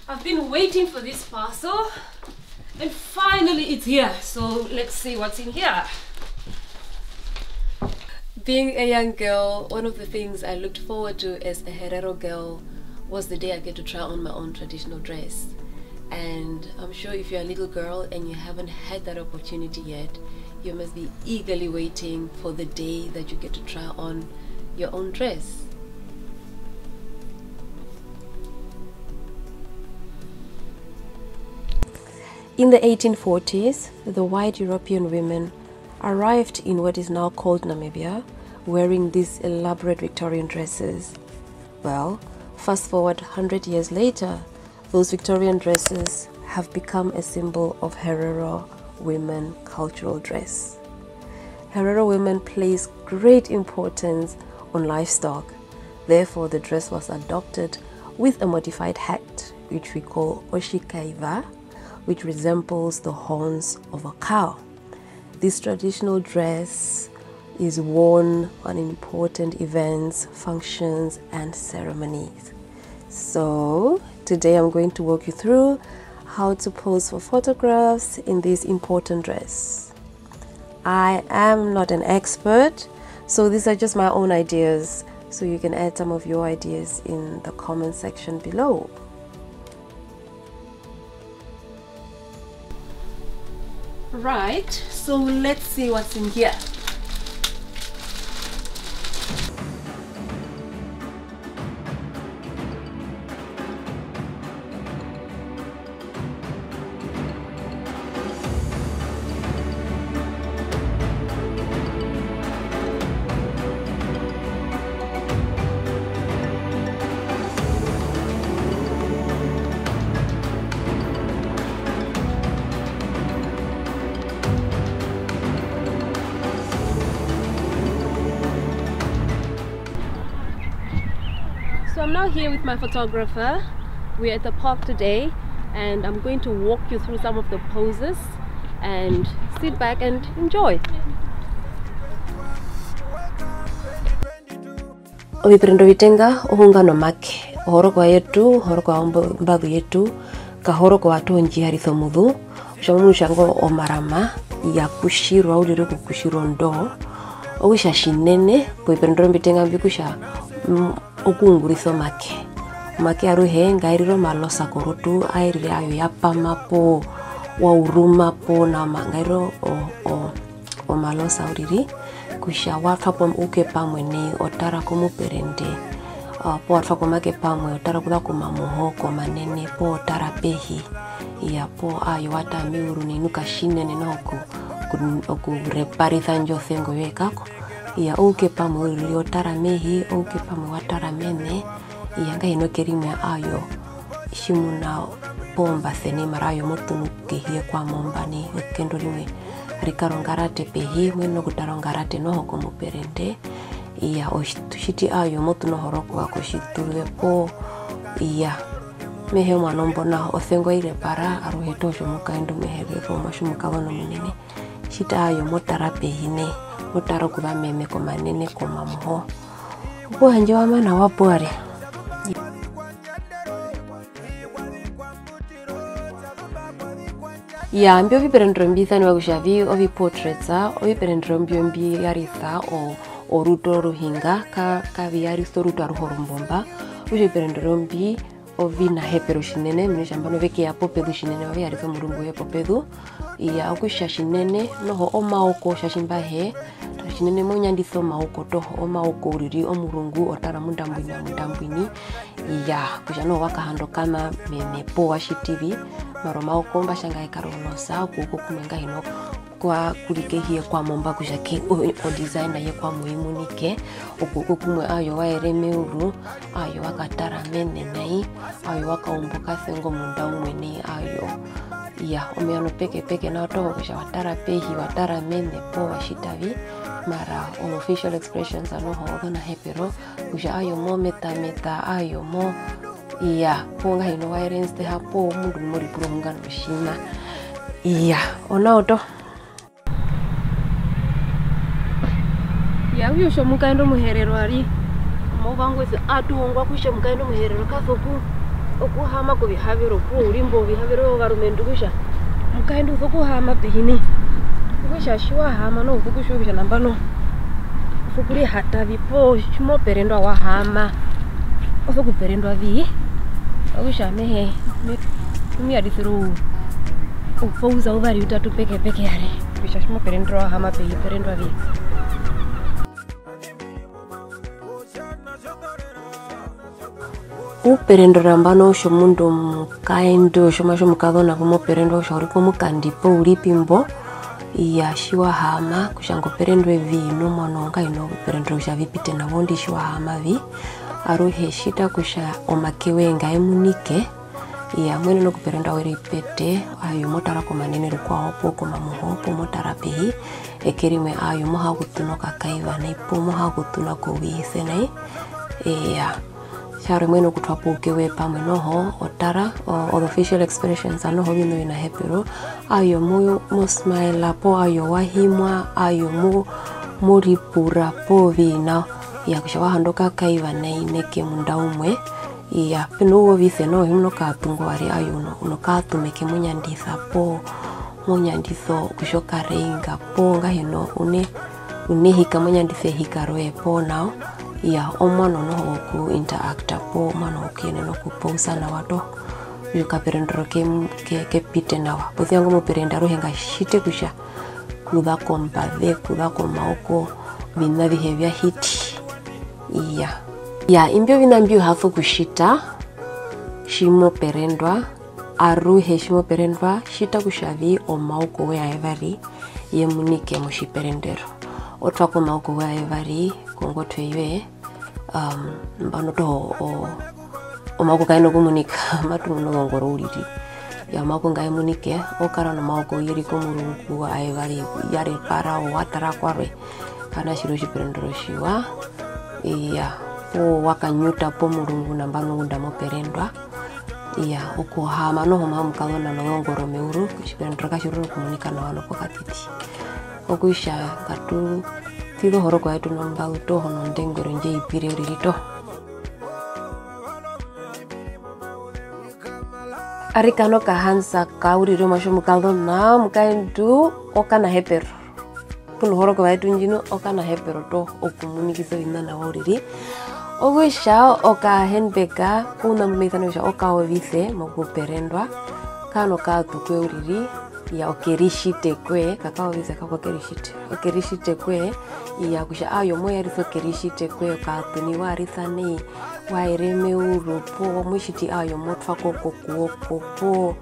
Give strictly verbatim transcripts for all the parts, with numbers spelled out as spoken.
I've been waiting for this parcel, and finally it's here. So let's see what's in here. Being a young girl, one of the things I looked forward to as a Herero girl was the day I get to try on my own traditional dress. And I'm sure if you're a little girl and you haven't had that opportunity yet, you must be eagerly waiting for the day that you get to try on your own dress. In the eighteen forties, the white European women arrived in what is now called Namibia, wearing these elaborate Victorian dresses. Well, fast forward hundred years later, those Victorian dresses have become a symbol of Herero women cultural dress. Herero women place great importance on livestock. Therefore, the dress was adopted with a modified hat, which we call otjikaiva, which resembles the horns of a cow. This traditional dress is worn on important events, functions, and ceremonies. So, today I'm going to walk you through how to pose for photographs in this important dress. I am not an expert, so these are just my own ideas. So you can add some of your ideas in the comment section below. Right, so let's see what's in here. So I'm now here with my photographer. We're at the park today, and I'm going to walk you through some of the poses, and sit back and enjoy. Oviperendero ovitenga, ohunga nomake. Ohorokova yetu, ohorokova yombazu yetu, kahorokova atu ondjiharisa omuzu, kutja omundu tjanga omarama, iya kutjirwa, uriri okukutjirwa ondoo, okutja tjinene, poviperendero mbitenga mbi kutja, mm, okuungurisa omake. Omake aruhe ngai rire omalosa korutu, aye rire ayo ya pama poo wa uruma poo nao ma-, ngai rire o-, o-, omalosa uriri, kutja wa twa po ouke pamwe nai o tara komuperende, ah, poo wa twa po omake pamwe o tara okuza komamuho, komanene, poo o tara pehi, iya, poo ayo wa tara meuru nai nu katjinene noho oku-, oku-, okureparisa indjo osengo yoye kako. Iya, ouke pamwe uriri o tara mehi, ouke pamwe wa tara mene, iya, ngahino ke rimwe ayo tjimuna poo mba sene, mara ayo mo ṱunu kehi ye kwa mo mba nai, ekendo rimwe ri kara ongarate pehi, mo yenene okutara ongarate noho komuperende. Iya, otji-, tu tjiti ayo mo ṱunu ohorokova kotjituve poo, iya. Me hee omuano mbo nao, osengo ai repara aruhe toho tjomukaendu Omuherero, omuatje omukazona omunene. Tjita ayo mo tara pehi nai, mo tara okuza meme komanene komamuho. Opuwo handje wa mana wa pware. Iyaa, imbi oviperendero mbi isanewa kutja vi, oviportraits, oviperendero mbyo mbi yarisa o-, orutu oruhinga, ka-, kavi yarisa orutu aruhe orumbomba. Okutja oviperendero mbi ovinahepero tjinene, mena rokutja nambano ve keya popezu tjinene, mave yarisa omurungu woye popezu. Iyaa, okutja tjinene, noho omaoko, tjatji mba hee, tjinene mo nyandisa omaoko toho, omaoko uriri omurungu o tara munda mbwina, munda mbwini. Iyaa, kutja noho wa kahanda okana meme poo wa tjiti vi, mara omaoko mba tja nga e kara olosa, okuoko kumwe ngahino kwa kuri kehi ye kwa mo mba kutja ke-, o-, o design ye kwa mo i munike, okuoko kumwe ayo wa ere meuru, ayo wa katara mene nai, ayo wa kaumba okasengo munda umwe nai ayo. Iyaa, omiano pekepeke nao toho kutja wa tara pehi, wa tara mene poo wa tjita vi, mara o facial expressions noho ozonahepero, kutja ayo mo metameta, ayo mo, iyaa, poo ngahino wa ere nsteha poo omundu ngu mo ripura ohunga notjiṋa. Iyaa, onao toho. Iyaa, okutja omukaendu Omuherero ari, omauvanga wese atu hongwa kutja omukaendu Omuherero ka soku-, Okuhaama kovihavero, opuwo u ri mbo ovihavero vyovarumendu kutja, omukazendu u sokuhaama pehi nai. Okutja tji wa haama noho u sokutjiwa kutja nambano u sokurihata vi poo tji mo perendwa wa haama, u sokuperendwa vi. Okutja mehee, me-, me mu raisire ou-, oupauza uvari utatu pekepeke yare, kutja tji mo perendwa wa haama pehi, u perendwa vi. U perendwa nambano otjomundu omukazendu, otjomuatje omukazona pu mo perendwa kutja u ri pomukandi poo u ri pi mbo, iya, tji wa haama kutja ngo perendwe vi nu mo, ngahino u perendwa kutja vi pite nawa, ondi tji wa haama vi, aruhe tjita kutja omake woye nga ye munike. Iya, mo yenene okuperendwa we ri pete, aayo mo tara komanene rukwao poo komamuho poo mo tara pehi, eke rimwe aayo mo ha kutu nokakaiva nai poo mo ha kutu nokouise nai. Iya, tjarwe mo yenene okutwa po ouke woye pamwe noho, o tara o-, o-, the facial expressions, noho oviṋa ovinahepero, aayo mo, mo smile poo aayo wa himwa, aayo mo, mo ripura poo vi nao. Iya, kutja wa handa okakaiva nai neke munda umwe, Iya, pe nouwovize noho, hi mu nokaatu ngo wa ri aayo u no, u nokaatu meke mo nyandisa poo mo nyandisa kutja okareinga poo ngahino u ne, u nehika mo nyandisa ehika roye poo nao. Iya, omuano noho woku interacta poo omuano wokuyenena okupausa nawa toho. Okutja okaperendero ke, ke, ke pite nawa. Posi ya ingo omuperendero aruhe nga tjite kutja kuza kombaze, kuza komaoko, oviṋa avihe vya hiti. Iya. Iya, imbi oviṋa mbi u ha sokutjita tji mo perendwa, aruhe tji mo perendwa, tjita kutja vi omaoko woye ayevari ye munike motjiperendero. O twa ko omaoko woye ayevari kongotwe yoye, um, nambano toho o-, omaoko kaye na okumunika, matu munu ozongoro uriri. Iya, omaoko nga ye munike, o kara nomaoko ye ri komurungu ayevari, ya repara, o wa tara kwarwe. Kana tji ri otjiperendero otjiwa, iya, poo wa kanyuta pomurungu nambano ngunda amo perendwa, iya, okuhaama noho mwa omukazona nozongoro meuru, otjiperendero katji rora okumunika nawa nopokatiti. Okutja ngatu ṱize ohorokova yetu nombazu toho nondengwero ndji i pwire uriri toho. Arikana okahanza ka uriri omuatje omukazona, omukazendu okanahepero. Pu nohorokova yetu ndjino okanahepero toho okumunikisa oviṋa nawa uriri. Okutja okahandbag, ouṋa mbu mave isana kutja okaovise mokuperendwa, ka nokaatu kwe uriri, iya, okeritjite kwe, kakaovise kako okeritjite, okeritjite kwe, iya, kutja aayo mo yarisa okeritjite kwe, okaatu nai wa yarisa nai, wa ere meuru, poo mo tjiti aayo mo twa ko kokuoko, poo,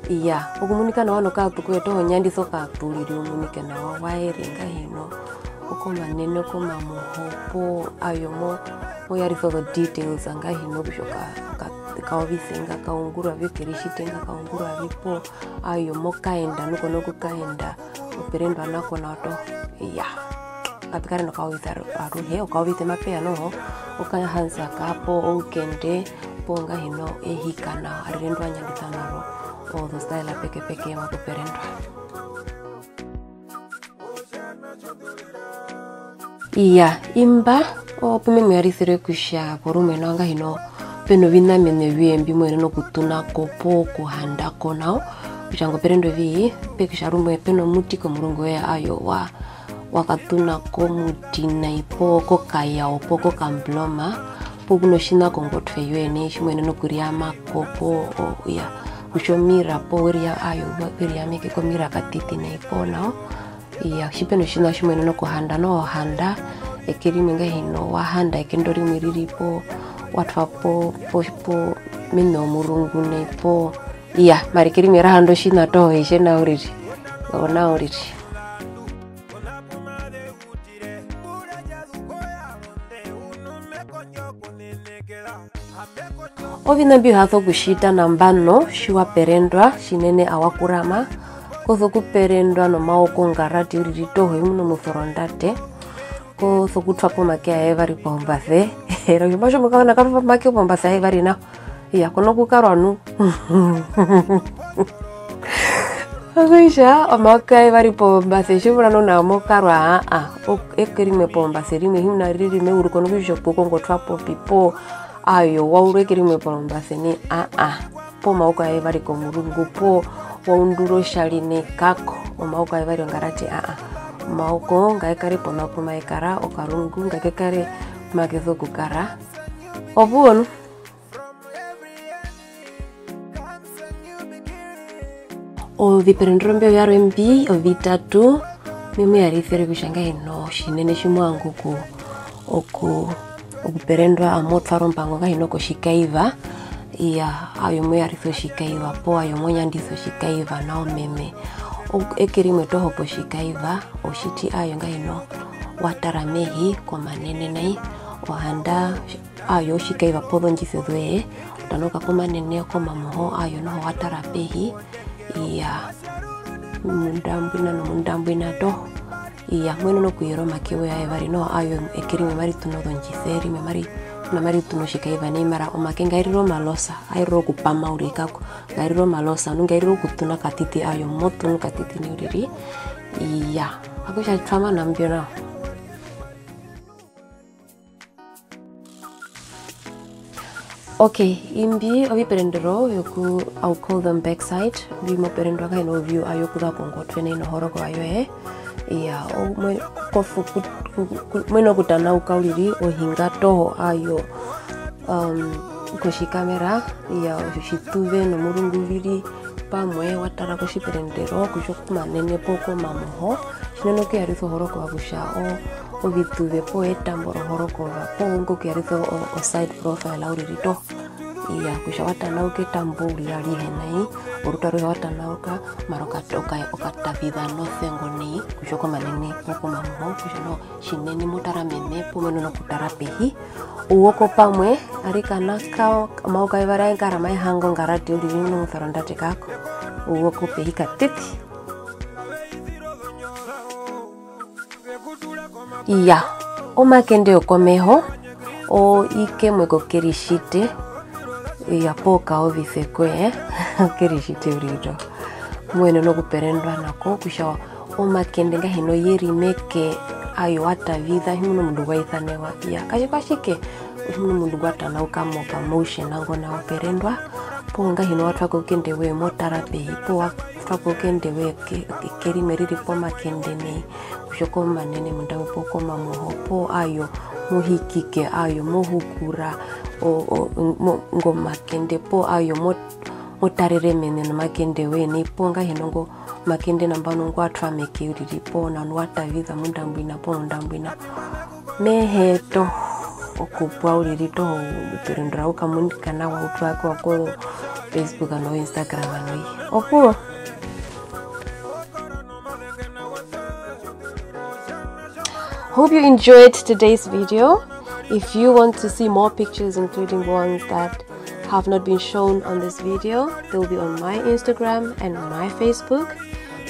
iya, okumunika nawa nokaatu koye toho, nyandisa okaatu uriri u munike nawa, wa ere ngahino, okomanene, okomamuho, poo aayo mo, mo yarisa ozo details ngahino kutja oka, oka, kaovise nga ka ungurwa vi, okeritjite nga ka ungurwa vi, poo aayo mo kaenda, nu ko na okukaenda, o perendwa nako nao toho, iya. Kape kare nokaovise aru-, aruhe, okaovise mape ya noho, okahanza ka poo oukende, poo ngahino ehika nao, arire ndi wa nyandisa na ro, ozo style pekepeke mokuperendwa. Iya, imba, opu me mu raisire kutja porumwe nao ngahino pe noviṋa mene vyoye mbi mo yenene okuṱuna ko poo kuhanda ko nao, kutja ngo perendwe vi, pe kutja rumwe pe nomuti komurungu woye aayo wa, wa kaṱuna komuti nai poo kokayao poo kokambloma, poo ku notjiṋa kongotwe yoye nai tji mo yenene okuriama ko poo, o, iya, kutja omira poo we ria-, aayo, we riameke komira katiti nai poo nao. Iya, tji pe notjiṋa tji mo yenene okuhanda, noho handa, eke rimwe ngahino wa handa ekendo rimwe ri ri po, wa twa po, po, po, mene omurungu nai po. Iya, mara eke rimwe ra handa otjiṋa toho hi tje nao uriri. Onao uriri. Oviṋa mbi u ha sokutjita nambano tji wa perendwa, tjinene awa kurama, ko sokuperendwa nomaoko ngarati uriri toho, imuna omusorondate, ko sokutwa po omake ayevari pombase. Ero tjimba tjomukazona ka twa po omake pombase ayevari nao. Iya, ko nokukarwa nu. Okutja, omake ayevari pombase, tjimuna nu nao mo karwa, aa, aa, o-, eke rimwe pombase, rimwe hi muna riri meuru, ko nokutja okukonga otwa po pi po. Aayo, wa urwa eke rimwe porombase nai, aa, poo omaoko aye yevari komurungu, poo wa undura otjari nai, kako, omaoko aye yevari ongarate, aa. Omaoko ngaye kare pona pu maye kara, okarungu ngake kare pu make sokukara. Opuwo nu. Oviperendero mbyo vyarwe mbi ovitatu, mbi mu raisire kutja ngahino tjinene tji mo vanga oku-, oku-, okuperendwa amo twara ombango ngahino kotjikaiva, iya, aayo mo raisa otjikaiva, poo aayo mo nyandisa otjikaiva nao meme. O-, eke rimwe toho potjikaiva, otjiti aayo ngahino wa tara mehi komanene nai, ohanda aayo otjikaiva pozondjise zoye, o tanauka komanene komamuho aayo noho wa tara pehi, iya, munda mbwina nomunda mbwina toho. Iya, mo yenene okuyera omake woye aye yevari, noho aayo eke rimwe mari ṱuna ozondjise, rimwe mari-, rimwe mari ṱuna otjikaiva nai, mara omake ngai rire omalosa, aye rire okupama uriri kako, ngai rire omalosa, nu ngai rire okuṱuna katiti aayo, mo ṱunu katiti nai uriri. Iya, okutja twa mana mbyo nao. Ok, imbi oviperendero vyoku, I'll call them backside, mbi mo perendwa ngahino o view aayo okuza kongotwe nai nohorokova yoye. Iya, omwe-, kofu-, ku-, ku-, ku-, mo yenene okutanauka uriri ohinga toho aayo, um, kotjikamera, iya, otjituve nomurungu vi ri pamwe, wa tara kotjiperendero, kutja okomanene poo komamuho, tjinene okuyarisa ohorokova kutja o-, ovituve poo etambo rohorokova, poo ingo okuyarisa o-, o side profile uriri toho. Iya, kutja wa tanauka etambo uriri arihe nai, orutu aruhe wa tanauka, mara oka-, oka-, okataviza nosengo nai, kutja okomanene poo komamuho, kutja noho tjinene mo tara meme, poo mo yenene okutara pehi, ouoko pamwe, arikana ka-, omaoko aye yevari aye ngara maye hanga ongarate uriri nomusorondate kako, ouoko pehi katiti. Iya, omakende yokomeho, o ikemwe kokeritjite, iya, poo kaovise koye, okeritjite uriri toho. Mo yenene okuperendwa nako, kutja omakende ngahino ye ri meke aayo wa taviza, tjimuna omundu ngwa isanewa, iya, katjikwatjike, tjimuna omundu ngwa tanauka moka motion ngo nao perendwa, poo ngahino wa twa ko oukende woye mo tara pehi, poo wa twa ko oukende woye ke-, ke-, kerimwe ri ri pomakende nai, kutja okomanene munda we poo komamuho, poo aayo mo hikike, aayo mo hukura, o-, o-, mo-, ingo makende, poo aayo mo-, mo tarere mene nomakende woye nai, poo ngahino ngo makende nambano ngwa twa meke uriri, poo nao nu wa taviza munda mbwina poo munda mbwina. Me hee toho okupwa uriri toho oviperendero, u kamunika nawa, u twa ko ko Facebook no Instagram no ye. Opuwo. Hope you enjoyed today's video. If you want to see more pictures, including ones that have not been shown on this video, they will be on my Instagram and my Facebook.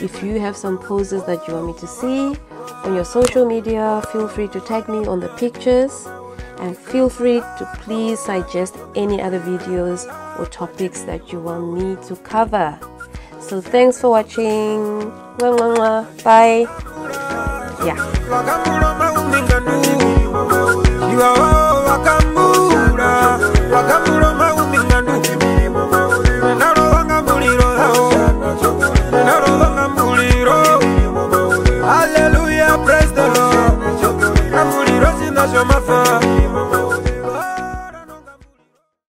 If you have some poses that you want me to see on your social media, feel free to tag me on the pictures, and feel free to please suggest any other videos or topics that you want me to cover. So thanks for watching. Mwah, mwah, mwah. Bye. Yeah.